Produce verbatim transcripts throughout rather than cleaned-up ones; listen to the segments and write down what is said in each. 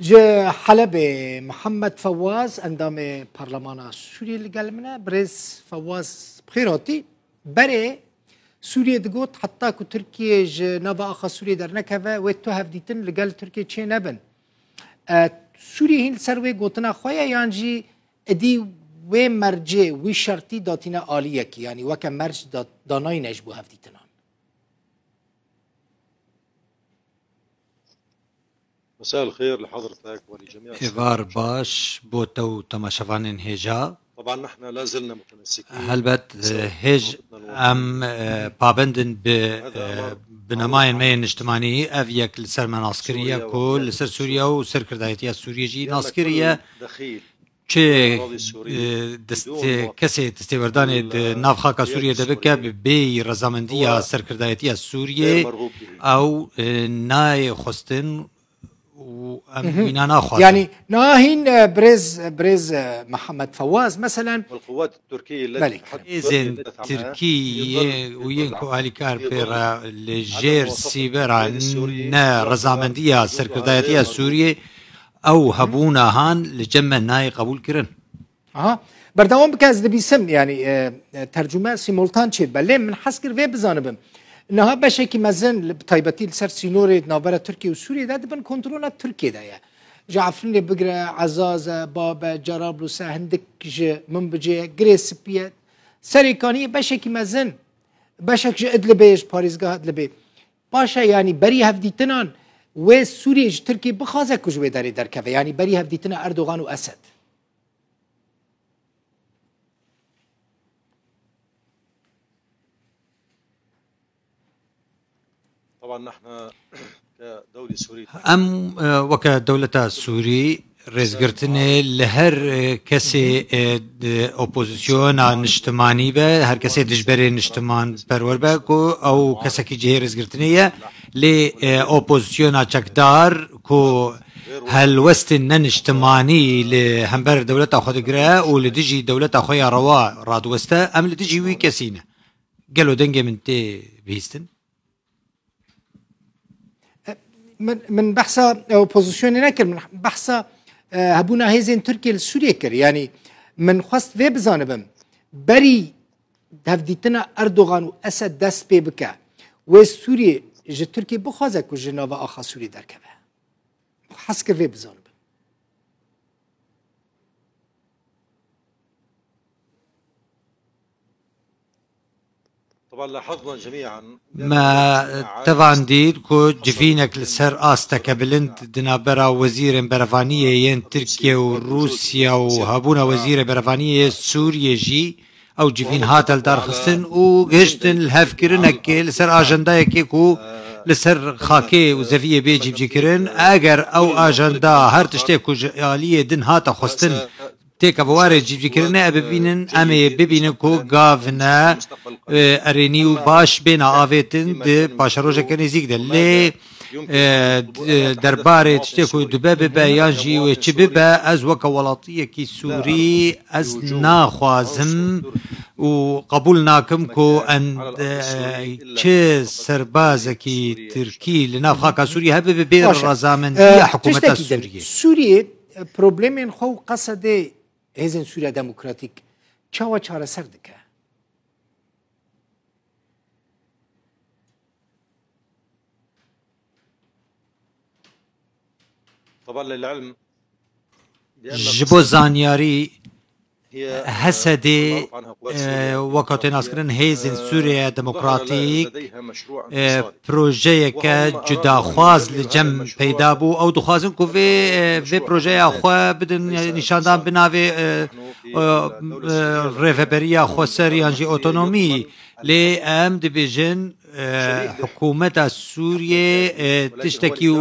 Ji Helebê Mihemed Fewaz, endamê Parlemana Sûriyê li gel min e. Birêz Fewaz, bi xêr hatî. Berê Sûriyê digot, heta ku Tirkiye ji nava axa Sûriyê dernekeve, wê tu hevdîtin li gel Tirkiye çê nebin. E, Sûriyê hîn li ser wê gotina xwe ye, yan jî êdî wê mercê, wî şertî datîne aliyekî, yanî weke merc da-, danayîne ji bo hevdîtinan? مساء الخير لحضرتك ولجميع Êvar baş bo te û temaşevanên hêja. طبعا نحن لا زلنا متمسكين Helbet, eh, hêj em, eh, pabend in bi, eh, binemayên me yên niştimanî. Ev yek li ser me nas kiriye ku li ser Sûriye û serkirdayetiya Sûriyê jî nas kiriye. دخيل Çi, e, destê-, kesê destêwerdanê di nav xaka Sûriyê de bike, bi bêyî rezamendiya serkirdayetiya Sûriyê, ew, e, nayê xwestin û em wîna naxwazin. Yanî, niha hîn, e, birêz, birêz, e, Mihemed Fewaz, meselen, Belê, kerem. Hêzên Tirkî yê û yên ku alîkar pê re li jêr sîbera ne rezamendiya serkirdayetiya Sûriyê, ew hebûna han li cem me nayê qebûl kirin. Aha. Berdewam bike, ez dibîsim, yanî, e, e, tercûme, simultan çêdibe. Lê min hez kir vê bizanibim. Niha beşekî mezin, li, bi taybetî li ser sînorê di navbera Tirkiye û Sûriyê de, di bin kontrola Tirkiye de ye. Ji Efrînê bigire, Ezaz e, Bab e, Cerablus e, hindik ji Minbicê ye, Girê Spî ye. Serê Kaniyê beşekî mezin, beşek ji Idlibê, ji parêzgeha Idlibê. Baş e, yanî berî hevdîtinan wê Sûriyê ji Tirkiyê bixwaze ku ji wê derê derkeve, yanî berî hevdîtina Erdogan û Esed. طبعا نحن كدولة سورية Em, e, weke dewleta Sûrî rêzgirtinê li her, e, kesê, e, di opozisyona niştimanî be, her kesê dijberê niştiman perwer be, ku ew kesekî cihê rêzgirtinê ye, lê, e, opozisyona çekdar ku helwestên neniştimanî li hember dewleta xwe digire û li dijî dewleta xwe ya rewa radiweste, em li dijî wî kesî ne. Gelo dengê min tê bihîstin? Min, min behsa opozisyonê nekir, min behsa, e, hebûna hêzên Tirkiye li Sûriyê kir. Yanî min xwest vê bizanibim, berî hevdîtina Erdogan û Esed dest pê bike, wê Sûriyê ji Tirkiye bixwaze ku ji nava axa Sûriyê derkeve? Hez kir vê bizanibim. Me tevan dît ku civînek li ser asteke bilind di navbera wezîrên berevaniyê yên Tirkiye û Rûsya û hebûna wezîrê berevaniyê yê Sûriyê jî ew civîn hate lidarxistin û gihiştin li hevkirinekê li ser ajendayekê ku li ser xakê û zeviyê bê cîbicîkirin. Eger ew ajenda her tiştê ku ji aliyê din hate xwestin têkeve were cîbicîkirinê, e bibînin, em ê bibînin ku gavine, e, erênî û baş bêne avêtin di paşerojeke nêzîk de. Lê, e, d-, derbarê tiştê ku dibe bibe yan jî wê çi bibe, ez weke welatiyekî Sûrî ez naxwazim û qebûl nakim ku en, e, çi serbazekî Tirkî li nav xaka Sûriyê hebe bi bê Baş e. Razamendiya E, hikûmeta tiştekî din. Sûriyê. Sûriyê, e, problemên xwe û qesedê Hêzên Sûriya Demokratîk çawa çareser dike? طبعا للعلم بأن Ji bo zanyarî, H S D, e, weka tê naskirin, Hêzên Sûriya Demokratîk, e, projeyeke cudaxwaz li cem peyda bû. Ew dixwazin ku vê, e, vê projeya xwe bidin, e, nîşandan bi navê, e, e, e, rêveberiya xweser yan jî otonomî. Lê em dibêjin, e, hikûmeta Sûriyê, e, tiştekî, e,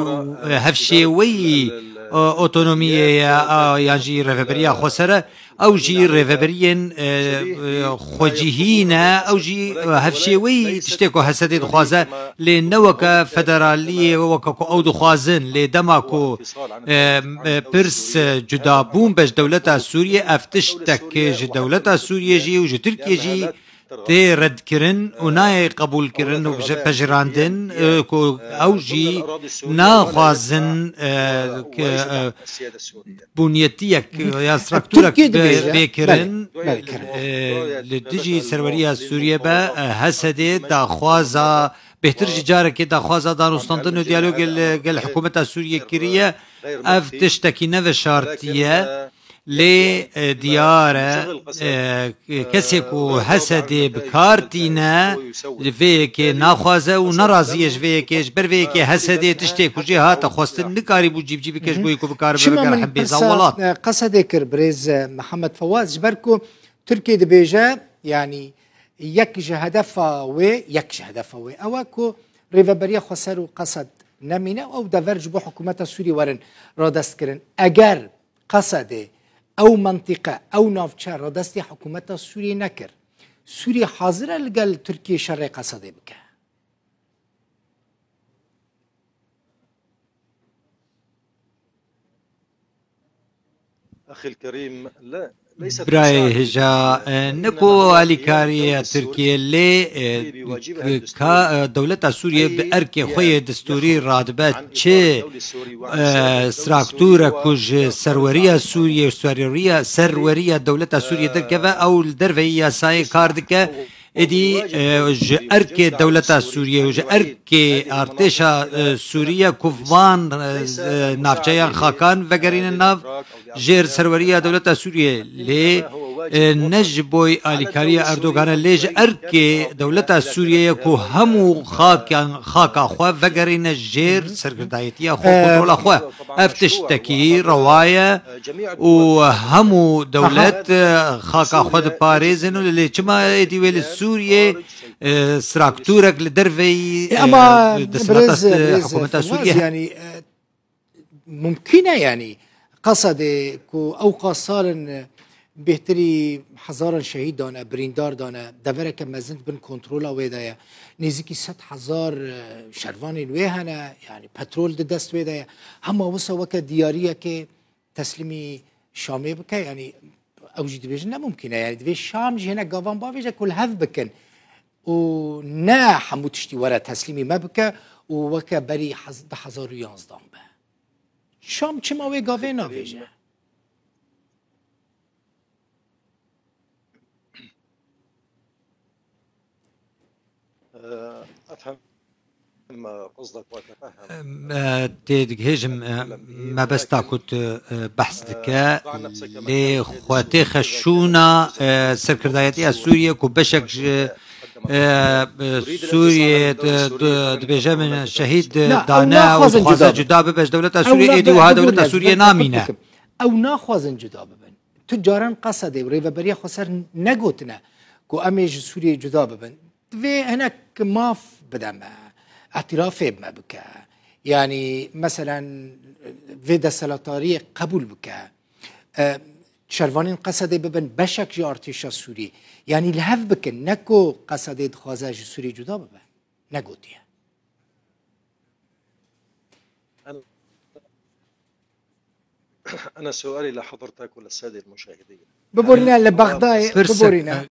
hevşêweyî, e, otonomiyê ye, a, yan jî rêveberiya xweser e. Ew jî rêveberiyên, e, e, xwecihî ne, ew jî, e, hevşêweyî tiştê ku H S D dixwaze, lê ne weke federaliyê, weke ku ew dixwazin. Lê dema ku, e, e, pirs, e, cudabûn be ji dewleta Sûriyê, ev tiştek ji dewleta Sûriyê jî û ji Tirkiyê jî tê redkirin û nayê qebûlkirin û bije-, pejirandin, e, ku ew jî naxwazin, e, ke, e, bûniyetiyek ya strakturek Tirkiye dibêje, bê-, bêkirin, belê, belê, kirin. E, li dijî serweriya Sûriye be, e, H S D daxwaza, bêhtir ji carekê daxwaza danûstandin û diyalogê li gel hikûmeta Sûriye kiriye. Ev tiştekî neveşartiye. Lê, e, diyar e, e, kesê ku H S D bi kar tîne, li vê yekê naxwaze û nerazî ye ji vê yekê, ji ber vê yekê H S D tiştê ku jê hate xwestin nikarîbû cîbicî bike ji bo ku bikaribe Çima bigere min hembêza pirsa, welat. e, Qesedê kir birêz, e, Mihemed Fewaz, ji ber ku Tirkiye dibêje, yanî yek ji hedefa wê, yek ji hedefa wê ew e ku Rêveberiya Xweser û Qesed nemîne, ew dever ji bo hikûmeta Sûriyê werin radest kirin. Eger Qesedê ew mentîqe, ew navçe radestî hikûmeta Sûriyê nekir, Sûriyê hazir e li gel Tirkiyê şerê Qesedê bike? Birayê hêja, e, ne ku alîkariya Tirkiye lê, e, ka, e, dewleta Sûriye bi erkê xwe yê destûrî radibe çi, e, straktura ku ji serweriya Sûriye, serweriya, serweriya dewleta Sûriye derkeve, ew li derveyî yasayê kar dike. Êdî, e, ji erkê dewleta Sûriye û ji erkê artêşa, e, Sûriye ku van, e, e, navçeyan xakan vegerînin nav jêr serweriya dewleta Sûriye. Lê, e, ne ji boy alîkariya Erdogane, lê ji erkê dewleta Sûriye ye ku hemû xakan, xaka xwe vegerîne jêr serkirdayetiya xwe, kontrola xwe. Ev tiştekî rewa ye. û hemû dewlet, e, xaka xwe diparêzin û lê çima êdî wê li Sûriyê, e, strakturek li derveyî, E, e, ama desthilat birêz, e, birêz hikûmeta Fewaz, Sûriyê? Yanî, e, mumkîn e, yanî, Qesedê ku ew qas sal in, e, bêhtirî hezaran şehîd dane, birîndar dane, devereke mezin bin kontrola wê de ye. Nêzîkî sed hezar, e, şervanên wê hene, yanî petrol di dest wê de ye. Hema wisa weke diyariyekê teslîmî Şamê bike, yanî ew jî dibêjin ne mumkîn e. Yanî divê Şam jî hinek gavan bavêje ku li hev bikin û ne hemû tiştî were teslîmî me bike û weke berî hez-, du hezar û yanzdan be. Şam çima wê gavê navêje? Em, e, tê digihêjim, e, mebesta ku tu, e, behs dike, lê xwe têxe şûna, e, serkirdayetiya Sûriye ku beşek ji, e, e, Sûriye di-, di-, dibêje min şehîd dane û dixwaze cuda bibe ji dewleta Sûriye, êdî wiha dewleta Sûriye namîne. Ew naxwazin cuda bibin. Tu caran Qesedê û Rêveberiya Xweser negotine ku em ê ji Sûriyê cuda bibin. Divê hinek maf bide me, îtirafê me bike. Yanî, meselen, vê desthilatdariyê qebûl bike. E, şervanên Qesedê bibin beşek ji artêşa Sûrî. Yanî, li hev bikin, ne ku Qesedê dixwaze ji Sûrî cuda bibe. Negotiye. أنا سؤالي لحضرتك وللسادة المشاهدين. Biborîne li Bexdayê, Pirsek, biborîne.